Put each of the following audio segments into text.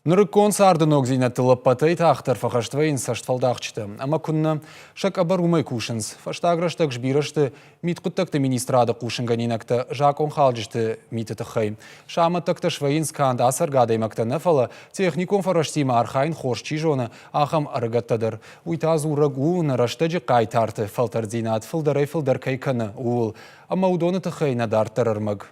Нырыккон царды ногдзинӕдтыл ӕппӕтӕй тагъддӕр фӕхӕст вӕййынц цӕстфӕлдахджытӕ. Ӕмӕ куыннӕ, сӕ къӕбӕр уымӕй кусынц. Фӕстаг рӕстӕг сбирӕ сты мидхъуыддӕгты министрады хъусынгӕнинӕгтӕ закъонхалджыты миты тыххӕй. Сӕ амӕттӕгтӕ свӕййынц канд ацӕргӕ адӕймӕгтӕ нӕ, фӕлӕ техникон фӕрӕзтимӕ архайын хорз чи зоны, ахӕм ӕрыгӕттӕ дӕр. Уый та дзурӕг у, нӕ рӕстӕджы хъайтарты фӕлтӕрддзинад фылдӕрӕй-фылдӕр кӕй кӕны, ууыл. Ӕмӕ уыдоны тыххӕй нӕ дарддӕр ӕрмӕг.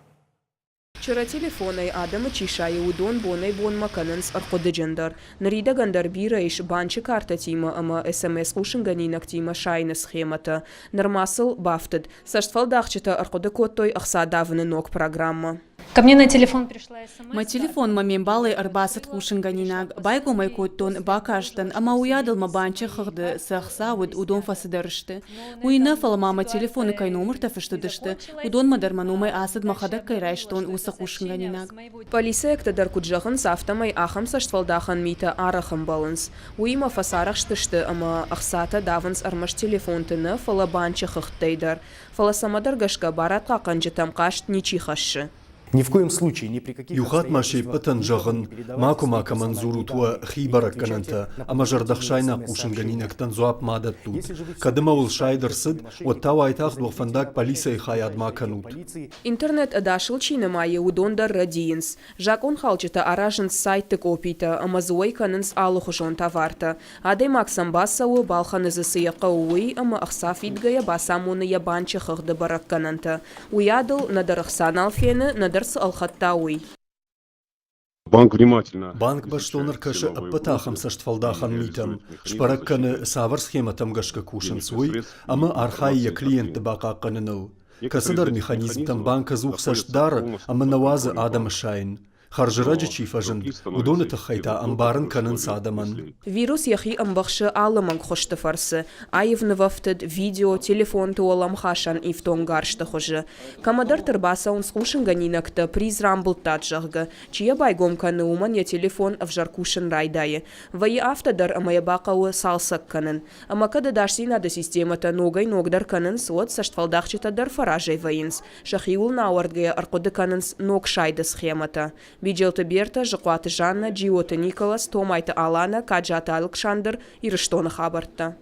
Чырӕ телефонӕй адӕмы чи сайы, уыдон бонӕй-бонмӕ кӕнынц ӕрхъуыдыджындӕр. Ныридӕгӕн дӕр бирӕ ис банчы картӕтимӕ ӕмӕ СМС-хъусынгӕнинӕгтимӕ сайыны схемӕтӕ. Нырма сыл бафтыд. Цӕстфӕлдахджытӕ ӕрхъуыды кодтой ӕхца давыны ног программӕ. Ко мне на телефон пришла смс. Мӕ телефонмӕ ме мбалӕй ӕрбацыд хъусынгӕнинаг. Байгом ӕй кодтон, бакастӕн ӕмӕ уыйадыл мӕ банчы хыгъды цы ӕхца уыд, уыдон фӕцыдӕр сты. Уый нӕ, фӕлӕ ма мӕ телефоны кӕй номыртӕ фыст уыдысты, уыдонмӕ дӕр мӕ номӕй ацыд мӕхӕдӕг кӕй райстон, уыцы хъусынгӕнинаг. Полицейӕгтӕ дӕр куыд зӕгъынц, афтӕмӕй ахӕм цӕстфӕлдахӕн митӕ арӕх ӕмбӕлынц. Уыимӕ фӕцарӕхстысты ӕмӕ ӕхцатӕ давынц ӕрмӕст телефонты нӕ, фӕлӕ банчы хыгъдтӕй дӕр. Фӕлӕ цӕмӕдӕр гӕсгӕ барадхъахъхъӕнджытӕм хъаст ничи хӕссы. Ни в коем случае, ни при каких Иу хатт ма се ппӕтӕн зӕгъын, макуы макӕмӕн дзурут уӕ хи бӕрӕггӕнӕнтӕ ӕмӕ зӕрдӕхсаинаг хъусынгӕнинӕгтӕн дзуапп ма дӕттут. Кӕд ӕмӕ уыл сайд ӕрцыд, уӕд та уайтагъд уӕ фӕндаг полицӕйы хайадмӕ акӕнут. Интернет ӕдасыл чи нымайы, уыдон дӕр рӕдийынц. Закъонхалджытӕ аразынц сайтты къопитӕ ӕмӕ дзы уӕй кӕнынц алыхуызон товартӕ. Адӕймаг сӕм бацӕуы, балхӕны дзы цы йӕ хъӕуы, уый ӕмӕ ӕхца фидгӕйӕ бацамоны йӕ банчы хыгъды бӕрӕггӕнӕнтӕ. Уыйадыл нӕдӕр ӕхца нал фены, нӕдӕр цы ӕлхӕдта, уый. Банк бӕстон ӕркӕсы ӕппӕт ахӕм цӕстфӕлдахӕн митӕм, сбӕрӕг кӕны, цавӕр схемӕтӕм гӕсгӕ кусынц, уый ӕмӕ архайы йӕ клиентты бахъахъхъӕныныл. Кӕцыдӕр механизмтӕм банк ӕдзух цӕст дары ӕмӕ нӕ уадзы адӕмы сайын. Хӕрзӕрӕджы чи фӕзынд, уыдоны тыххӕй та ӕмбарын кӕнынц адӕмӕн. Вирус йӕхи ӕмбӕхсы алы мӕнгхуызты фӕрцы, аив нывӕфтыд, видео, телефонты уӕлӕмхасӕн ифтонггӕрзты хуызы. Кӕмӕдӕрты ӕрбацӕуынц хъусынгӕнинӕгтӕ, приз рамбылдтат, зӕгъгӕ. Чи йӕ байгом кӕны, уымӕн йӕ телефон ӕвзӕр кусын райдайы. Вӕййы афтӕ дӕр, ӕмӕ йӕ бахъӕуы цалцӕг кӕнын. Ӕмӕ кӕд ӕдасдзинады системӕтӕ ногӕй-ногдӕр кӕнынц, уӕд цӕстфӕлдахджытӕ дӕр фӕразӕй вӕййынц. Сӕхиуыл нӕ ауӕрдгӕйӕ ӕрхъуыды кӕнынц ног сайды схемӕтӕ. Биджелты Бертӕ, Зыхъуаты Жаннӕ, Джиоты Николас, Томайты Аланӕ, Каджаты Алыксандр, Ирыстоны хабӕрттӕ.